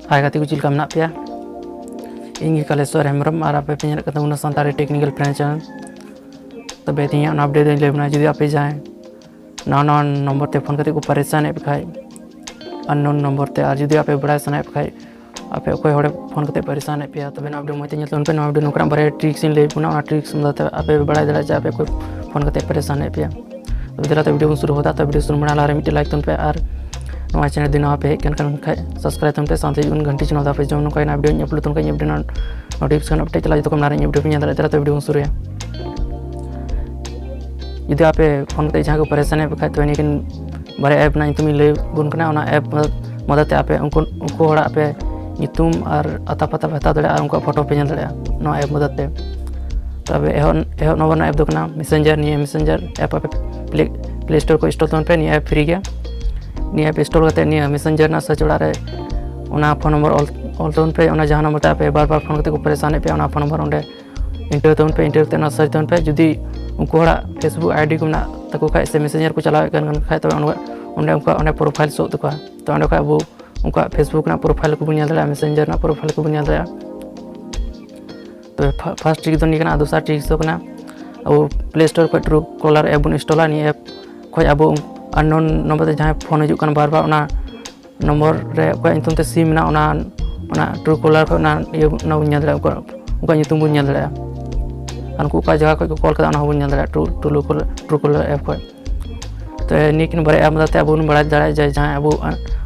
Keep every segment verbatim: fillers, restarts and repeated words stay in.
ᱦᱟᱭ ᱜᱟᱛᱮ ᱠᱚ, ᱪᱮᱫ ᱞᱮᱠᱟ ᱢᱮᱱᱟᱜ ᱯᱮᱭᱟ? ᱤᱧ ᱜᱮ ᱠᱟᱞᱮᱥᱣᱚᱨ ᱦᱮᱢᱵᱨᱚᱢ ᱟᱨ ᱟᱯᱮ ᱯᱮ ᱧᱮᱞᱮᱫ ᱠᱟᱱ ᱛᱟᱵᱚᱱᱟ ᱥᱟᱱᱛᱟᱲᱤ ᱴᱮᱠᱱᱤᱠᱮᱞ ᱯᱷᱨᱮᱱᱰ ᱪᱮᱱᱮᱞ᱾ ᱛᱚᱵᱮ ᱛᱮᱦᱮᱧᱟᱜ ᱚᱱᱟ ᱟᱯᱰᱮᱴ ᱫᱚᱧ ᱞᱟᱹᱭ ᱟᱵᱚᱱᱟ, ᱡᱩᱫᱤ ᱟᱯᱮ ᱡᱟᱦᱟᱸᱭ ᱱᱟᱣᱟ ᱱᱟᱣᱟ ᱱᱚᱢᱵᱚᱨ ᱛᱮ ᱯᱷᱳᱱ ᱠᱟᱛᱮ ᱠᱚ ᱯᱟᱨᱤᱥᱟᱱᱮᱫ ᱯᱮ ᱠᱷᱟᱡ, ᱟᱱᱱᱳᱱ ᱱᱚᱢᱵᱚᱨ ᱛᱮ, ᱟᱨ ᱡᱩᱫᱤ ᱟᱯᱮ ᱵᱟᱲᱟᱭ ᱥᱟᱱᱟᱭᱮᱫ ᱯᱮ ᱠᱷᱟᱡ ᱟᱯᱮ ᱚᱠᱚᱭ ᱦᱚᱲᱮ ᱯᱷᱳᱱ ᱠᱟᱛᱮ ᱯᱟᱨᱤᱥᱟᱱᱮᱫ ᱯᱮᱭᱟ, ᱛᱚᱵᱮ ᱱᱚᱣᱟ ᱵᱷᱤᱰᱤᱭᱳ ᱢᱚᱡᱽ ᱛᱮ ᱧᱮᱞ ᱛᱟᱵᱚᱱ ᱯᱮ᱾ ᱱᱚᱣᱟ ᱵᱷᱤᱰᱤᱭᱳ ᱱᱚᱝᱠᱟᱱᱟᱜ ᱵᱟᱨᱭᱟ ᱴᱨᱤᱠᱥ ᱤᱧ ᱞᱟᱹᱭ ᱟᱵᱚᱱᱟ, ᱚᱱᱟ ᱴᱨᱤᱠᱥ ᱢᱚᱫᱽᱫᱷᱮ ᱛᱮ ᱟᱯᱮ ᱯᱮ ᱵᱟᱲᱟᱭ ᱫᱟᱲᱮᱭᱟᱜᱼᱟ ᱡᱮ ᱟᱯᱮ ᱚᱠᱚᱭ ᱯᱷᱳᱱ ᱠᱟᱛᱮ ᱯᱟᱨᱤᱥᱟᱱᱮᱫ ᱯᱮᱭᱟ᱾ ᱛᱚᱵᱮ ᱫᱮᱞᱟ ᱛᱚ ᱵᱷᱤᱰᱤᱭᱳ ᱵᱚᱱ ᱥᱩᱨᱩ ᱦᱚᱫᱟ᱾ ᱛᱚ ᱵᱷᱤᱰᱤᱭᱳ ᱥᱩᱨᱩ ᱢᱟᱲᱟᱝ ᱞᱟᱦᱟᱨᱮ ᱢᱤᱫᱴᱮᱱ ᱞᱟᱭᱤᱠ ᱛᱟᱵᱚᱱ ᱯᱮ, ᱟᱨ ᱱᱚᱣᱟ ᱪᱮᱱᱮᱞ ᱡᱩᱫᱤ ᱱᱟᱣᱟ ᱯᱮ ᱦᱮᱡ ᱠᱟᱱ ᱠᱷᱟᱱ ᱥᱟᱵᱥᱠᱨᱟᱭᱤᱵ ᱛᱟᱵᱚᱱ ᱯᱮ, ᱥᱟᱶᱛᱮ ᱦᱤᱡᱩᱜ ᱠᱟᱱ ᱜᱷᱟᱱᱴᱤ ᱪᱤᱱᱦᱟᱹ ᱫᱚ ᱟᱯᱮ ᱡᱚᱢ ᱱᱚᱝᱠᱟ ᱱᱟᱣᱟ ᱵᱷᱤᱰᱤᱭᱳᱧ ᱟᱯᱞᱳᱰ ᱛᱟᱵᱚᱱ ᱠᱷᱟᱱ ᱤᱧ ᱟᱯᱰᱮᱴ ᱱᱳᱴᱤᱯᱷᱤᱠᱮᱥᱚᱱ ᱟᱯᱰᱮᱴ ᱪᱟᱞᱟᱜ ᱡᱚᱛᱚ ᱠᱷᱚᱱ ᱢᱟᱲᱟᱝ ᱤᱧ ᱟᱯᱰᱮᱴ ᱯᱮ ᱧᱮᱞ ᱫᱟᱲᱮᱭᱟᱜᱼᱟ᱾ ᱛᱚᱵᱮ ᱵᱷᱤᱰᱤᱭᱳ ᱵᱚᱱ ᱥᱩᱨᱩᱭᱟ᱾ ᱡᱩᱫᱤ ᱟᱯᱮ ᱯᱷᱳᱱ ᱠᱟᱛᱮ ᱡᱟᱦᱟᱸᱭ ᱠᱚ ᱯᱟᱨᱤᱥᱟᱱᱮᱫ ᱯᱮ ᱠᱷᱟᱡ, ᱛᱚᱵᱮ ᱱᱤᱭᱟᱹ ᱠᱤᱱ ᱵᱟᱨᱭᱟ ᱟᱯ ᱨᱮᱱᱟᱜ ᱧᱩᱛᱩᱢ ᱤᱧ ᱞᱟᱹᱭ ᱟᱵᱚᱱ ᱠᱟᱱᱟ᱾ ᱚᱱᱟ ᱟᱯ ᱢᱚᱫᱚᱫ ᱛᱮ ᱟᱯᱮ ᱩᱱᱠᱩ, ᱩᱱᱠᱩ ᱦᱚᱲᱟᱜ ᱟᱯᱮ ᱧᱩᱛᱩᱢ ᱟᱨ ᱟᱛᱟ ᱯᱟᱛᱟ ᱯᱮ ᱦᱟᱛᱟᱣ ᱫᱟᱲᱮᱭᱟᱜᱼᱟ ᱟᱨ ᱩᱱᱠᱩᱣᱟᱜ ᱯᱷᱳᱴᱳ ᱯᱮ ᱧᱮᱞ ᱫᱟᱲᱮᱭᱟᱜᱼᱟ ᱱᱚᱣᱟ ᱟᱯ ᱢᱚᱫᱚᱫ ᱛᱮ᱾ ᱛᱚᱵᱮ ᱮᱦᱚᱵ, ᱮᱦᱚᱵ ᱱᱚᱢᱵᱚᱨ ᱨᱮᱱᱟᱜ ᱟᱯ ᱫᱚ ᱠᱟᱱᱟ ᱢᱮᱥᱮᱧᱡᱟᱨ᱾ ᱱᱤᱭᱟᱹ ᱢᱮᱥᱮᱧᱡᱟᱨ ᱟᱯ ᱟᱯᱮ ᱯᱞᱮ, ᱯᱞᱮ ᱥᱴᱳᱨ ᱠᱷᱚᱱ ᱤᱱᱥᱴᱚᱞ ᱛᱟᱵᱚᱱ ᱯᱮ᱾ ᱱᱤᱭᱟᱹ ᱟᱯ ᱯᱷᱨᱤ ᱜᱮᱭᱟ᱾ ᱱᱤᱭᱟᱹ ᱟᱯ ᱤᱱᱥᱴᱚᱞ ᱠᱟᱛᱮ ᱱᱤᱭᱟᱹ ᱢᱮᱥᱮᱧᱡᱟᱨ ᱨᱮᱱᱟᱜ ᱥᱟᱨᱪ ᱚᱲᱟᱜ ᱨᱮ ᱚᱱᱟ ᱯᱷᱳᱱ ᱱᱚᱢᱵᱚᱨ ᱚᱞ, ᱚᱞ ᱛᱟᱵᱚᱱ ᱯᱮ᱾ ᱚᱱᱟ ᱡᱟᱦᱟᱸ ᱱᱚᱢᱵᱚᱨ ᱛᱮ ᱟᱯᱮ ᱵᱟᱨ ᱵᱟᱨ ᱯᱷᱳᱱ ᱠᱟᱛᱮ ᱠᱚ ᱯᱟᱨᱤᱥᱟᱱᱮᱫ ᱯᱮᱭᱟ, ᱚᱱᱟ ᱯᱷᱳᱱ ᱱᱚᱢᱵᱚᱨ ᱚᱸᱰᱮ ᱮᱱᱴᱟᱨ ᱛᱟᱵᱚᱱ ᱯᱮ᱾ ᱮᱱᱴᱟᱨ ᱠᱟᱛᱮ ᱚᱱᱟ ᱥᱟᱨᱪ ᱛᱟᱵᱚᱱ ᱯᱮ᱾ ᱡᱩᱫᱤ ᱩᱱᱠᱩ ᱦᱚᱲᱟᱜ ᱯᱷᱮᱥᱵᱩᱠ ᱟᱭᱰᱤ ᱠᱚ ᱢᱮᱱᱟᱜ ᱛᱟᱠᱚ ᱠᱷᱟᱡ ᱥᱮ ᱢᱮᱥᱮᱧᱡᱟᱨ ᱠᱚ ᱪᱟᱞᱟᱣᱮᱫ ᱠᱟᱱ ᱠᱷᱟᱡ, ᱛᱚᱵᱮ ᱚᱸᱰᱮ, ᱚᱸᱰᱮ ᱩᱱᱠᱩᱣᱟᱜ ᱚᱸᱰᱮ ᱯᱨᱚᱯᱷᱟᱭᱤᱞ ᱥᱳᱜ ᱛᱟᱠᱚᱣᱟ᱾ ᱛᱚ ᱚᱸᱰᱮ ᱠᱷᱚᱡ ᱟᱵᱚ ᱩᱱᱠᱩᱣᱟᱜ ᱯᱷᱮᱥᱵᱩᱠ ᱨᱮᱱᱟᱜ ᱯᱨᱚᱯᱷᱟᱭᱤᱞ ᱠᱚᱵᱚᱱ ᱧᱮᱞ ᱫᱟᱲᱮᱭᱟᱜᱼᱟ, ᱢᱮᱥᱮᱧᱡᱟᱨ ᱨᱮᱱᱟᱜ ᱯᱨᱚᱯᱷᱟᱭᱤᱞ ᱠᱚᱵᱚᱱ ᱧᱮᱞ ᱫᱟᱲᱮᱭᱟᱜᱼᱟ᱾ ᱛᱚᱵᱮ ᱯᱷᱟ-, ᱯᱷᱟᱥᱴ ᱴᱨᱤᱠ ᱫᱚ ᱱᱤᱭᱟᱹ ᱠᱟᱱᱟ᱾ ᱟᱨ ᱫᱚᱥᱟᱨ ᱴᱨᱤᱠ ᱫᱚ ᱠᱟᱱᱟ, ᱟᱵᱚ ᱯᱞᱮ ᱥᱴᱳᱨ ᱠᱷᱚᱡ ᱴᱨᱩ ᱠᱚᱞᱟᱨ ᱟᱯ ᱵᱚᱱ ᱤᱱᱥᱴᱚᱞᱟ᱾ ᱱᱤᱭᱟᱹ ᱟᱯ ᱠᱷᱚᱡ ᱟᱵᱚ ᱟᱱᱱᱳᱱ ᱱᱚᱢᱵᱚᱨ ᱛᱮ ᱡᱟᱦᱟᱸᱭ ᱯᱷᱳᱱ ᱦᱤᱡᱩᱜ ᱠᱟᱱᱟ ᱵᱟᱨ ᱵᱟᱨ, ᱚᱱᱟ ᱱᱚᱢᱵᱚᱨ ᱨᱮ ᱚᱠᱚᱭᱟᱜ ᱧᱩᱛᱩᱢ ᱛᱮ ᱥᱤᱢ ᱢᱮᱱᱟᱜᱼᱟ, ᱚᱱᱟ, ᱚᱱᱟ ᱴᱨᱩ ᱠᱚᱞᱟᱨ ᱠᱷᱚᱡ ᱚᱱᱟ ᱤᱭᱟᱹ, ᱚᱱᱟ ᱵᱚᱱ ᱧᱮᱞ ᱫᱟᱲᱮᱭᱟᱜᱼᱟ, ᱩᱱᱠᱩᱣᱟᱜ, ᱩᱱᱠᱩᱣᱟᱜ ᱧᱩᱛᱩᱢ ᱵᱚᱱ ᱧᱮᱞ ᱫᱟᱲᱮᱭᱟᱜᱼᱟ᱾ ᱟᱨ ᱩᱱᱠᱩ ᱚᱠᱟ ᱡᱟᱭᱜᱟ ᱠᱷᱚᱡ ᱠᱚ ᱠᱚᱞ ᱠᱟᱫᱟ, ᱚᱱᱟ ᱦᱚᱸᱵᱚᱱ ᱧᱮᱞ ᱫᱟᱲᱮᱭᱟᱜᱼᱟ true, true colour, true colour ᱟᱯ ᱠᱷᱚᱡ᱾ ᱛᱚ ᱱᱤᱭᱟᱹ ᱠᱤᱱ ᱵᱟᱨᱭᱟ ᱟᱯ ᱢᱚᱫᱚᱫ ᱛᱮ ᱟᱵᱚ ᱵᱚᱱ ᱵᱟᱲᱟᱭ ᱫᱟᱲᱮᱭᱟᱜᱼᱟ ᱡᱮ ᱡᱟᱦᱟᱸᱭ ᱟᱵᱚ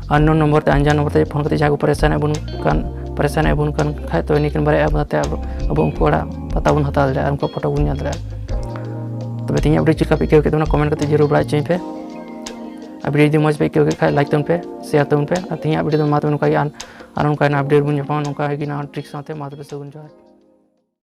ᱟᱱᱱᱳᱱ ᱱᱚᱢᱵᱚᱨ ᱛᱮ, ᱟᱱᱡᱟᱱ ᱱᱚᱢᱵᱚᱨ ᱛᱮ ᱯᱷᱳᱱ ᱠᱟᱛᱮ ᱡᱟᱦᱟᱸᱭ ᱠᱚ ᱯᱟᱨᱤᱥᱟᱱᱮᱫ ᱵᱚᱱ ᱠᱟᱱ, ᱯᱟᱨᱤᱥᱟᱱᱮᱫ ᱵᱚᱱ ᱠᱟᱱ ᱠᱷᱟᱡ, ᱛᱚ ᱱᱤᱭᱟᱹ ᱠᱤᱱ ᱵᱟᱨᱭᱟ ᱟᱯ ᱢᱚᱫᱚᱫ ᱛᱮ ᱟᱵᱚ, ᱟᱵᱚ ᱩᱱᱠᱩ ᱦᱚᱲᱟᱜ ᱯᱟᱛᱟ ᱵᱚᱱ ᱦᱟᱛᱟᱣ ᱫᱟᱲᱮᱭᱟᱜᱼᱟ ᱟᱨ ᱩᱱᱠᱩᱣᱟᱜ ᱯᱷᱳᱴᱳ ᱵᱚᱱ ᱧᱮᱞ ᱫᱟᱲᱮᱭᱟᱜᱼᱟ᱾ ᱛᱚᱵᱮ ᱛᱮᱦᱮᱧᱟᱜ ᱵᱷᱤᱰᱤᱭᱳ ᱪᱮᱫ ᱞᱮᱠᱟ ᱯᱮ ᱟᱹᱭᱠᱟᱹᱣ ᱠᱮᱫ ᱛᱟᱵᱚᱱᱟ, ᱠᱚᱢᱮᱱᱴ ᱠᱟᱛᱮ ᱡᱟᱹᱨᱩᱲ ᱵᱟᱲᱟᱭ ᱦᱚᱪᱚᱧ ᱯᱮ᱾ ᱟᱨ ᱵᱷᱤᱰᱤᱭᱳ ᱡᱩᱫᱤ ᱢᱚᱡᱽ ᱯᱮ ᱟᱹᱭᱠᱟᱹᱣ ᱠᱮᱫ ᱠᱷᱟᱡ, ᱞᱟᱭᱤᱠ ᱛᱟᱵᱚᱱ ᱯᱮ, ᱥᱮᱭᱟᱨ ᱛᱟᱵᱚᱱ ᱯᱮ᱾ ᱟᱨ ᱛᱮᱦᱮᱧᱟᱜ ᱵᱷᱤᱰᱤᱭᱳ ᱫᱚ ᱢᱟ ᱛᱚᱵᱮ ᱱᱚᱝᱠᱟ ᱜᱮ, ᱟᱨ, ᱟᱨ ᱱᱚᱝᱠᱟ ᱟᱯᱰᱮᱴ ᱵᱚᱱ ᱧᱟᱯᱟᱢᱟ ᱱᱚᱝᱠᱟ ᱜᱮ ᱱᱟᱣᱟ ᱴᱨᱤᱠ ᱥᱟᱶᱛᱮ᱾ ᱢᱟ ᱛᱚᱵᱮ ᱥᱟᱹᱜᱩᱱ ᱡᱚᱦᱟᱨ᱾